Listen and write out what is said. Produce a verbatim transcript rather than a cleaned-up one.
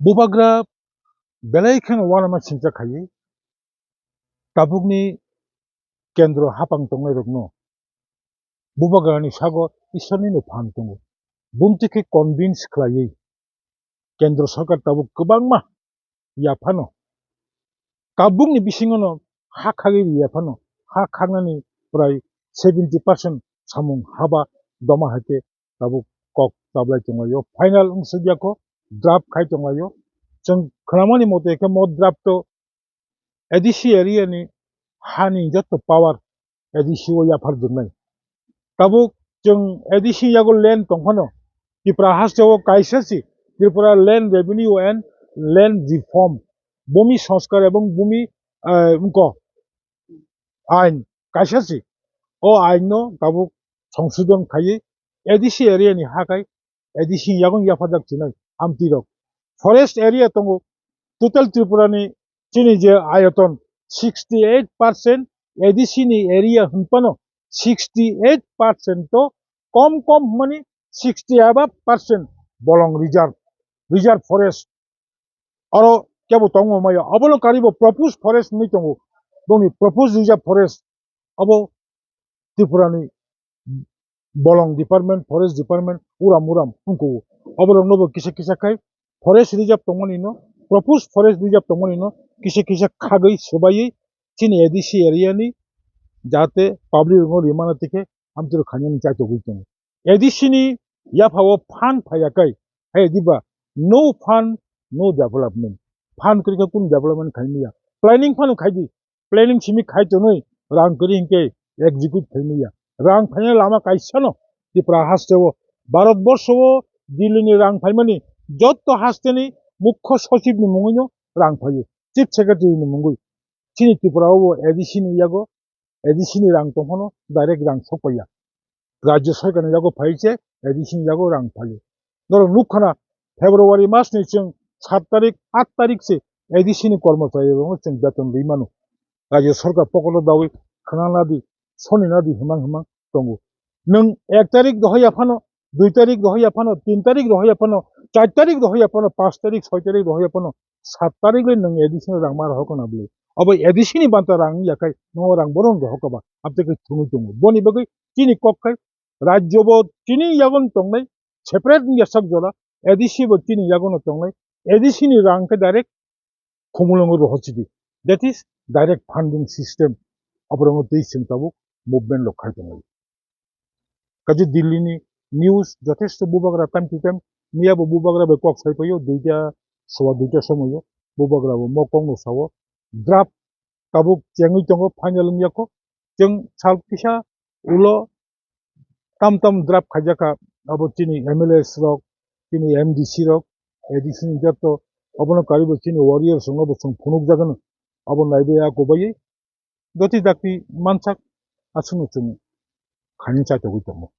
Bubagra belai kheno uanama singcha khaiwi tabukni kendro hapang tongnairokno Bubagrani sago Iswrnino phan tongo. Bumtwi khe convince khlaiwi kendro sarkar tabuk kwbangma yaphano, tabukni bisingono ha khagwi yaphano, ha khagnani prai seventy percent samung haba doma hai khe tabuk kok chablai tonglaio. Final wngsukya kho, draft khai tonglaio. Chwng khwnamani mote khe mo draft o A D C area ni hani jotto power A D C o yaphar jwngnai. Tabuk chwng A D C yago land tongphano Tripura hasteo kaisa si Tripura Land Revenue and Land Reform, Bhumi Sanskar ebong Bhumi, eh, wngkha ain kaisa si. O ain no tabuk songsodon khaiwi A D C area ni ha khai A D C ni yago yaphajak chinai amtwi rok. Forest area tongo, total Tripura ni chini je ayoton sixty eight percent A D C ni area hwnphano sixty eight percent to kom kom hwnmani sixty above percent bolong reserve, reserve forest. Oro kebo tongmo maya. Obono karibo proposed forest hinwi tongo. Bongni proposed reserve forest. Abo Tripura ni bolong department, forest department, uram uram wngkho. Oborokno bo kisa kisa khai forest reserve tongmani no, proposed forest reserve tongmani no kisa kisa khagwi swbaiwi chini A D C area ni jate public rokno rimana tikhe amtwrok khainani chaitogwi tongo. A D C ni yaphao fund phaiya kai, hai diba, no fund, no development. Fund kwrwi khe kunu development khaimaya. Planning phano khaidi, planning simi khai tonwi rang kwrwi hinkhe execute khaimaya. Rang phaina lama kaisano Tripura hasteo, Bharat borsho o Delhi ni rang phaimani jotto haste ni mukho sochib ni mungwi no rang phaio, chief secretary ni mungwi. Chini Tripura o A D C ni yago A D C ni rang tongphano direct rang sokpaiya. Rajya sarkar ni yago phai se A D C ni yago rang phaio. Norok nukha na, February mas ni chwng sat tarik, at tarik se A D C ni kormochari rokno chwng beton rwi mano. Rajya sarkar pokoto dawi khwnana di, soni na di himang himang tongo. Nwng ek tarik rohorya phano, dui tarik rohorya phano, tin tarik rohorya phano, char tarik rohorya phano, panch tarik, soi tarik rohorya phano, sat tarik le nwng A D C no rang ma rohor kana bwle. Abo A D C ni banta rang ya kai, no rang boron rohor kaba, abte kai thungwi tongo. Boni bagwi chini kok khai, rajyo bo chini yagon tongnai, separate wngya sak jora, A D C bo chini yagono tongnai, A D C ni rang khe direct khumulwngo rohor sidi. That is direct funding system. Aborongo tei chwng tabuk movement rok khai tongo. Kaje Delhi ni news jothesto bubagra time to time, miya bo bubagra bai kok sai paio, duita sowa duita somoio bubagra bo mo kok no sao, draft tabuk chengwi tongo, final wngya kho. Chwng sal kisa ulo tam tam draft khaijakha, abo chini M L As rok, chini M D C rok, A D C ni jotto, abono karibo chini warriors rokno bo chwng phunukjagano, abo naibe a kubaiwi doti dakti mansak aswkno chwng khaini chaitogwi tongo.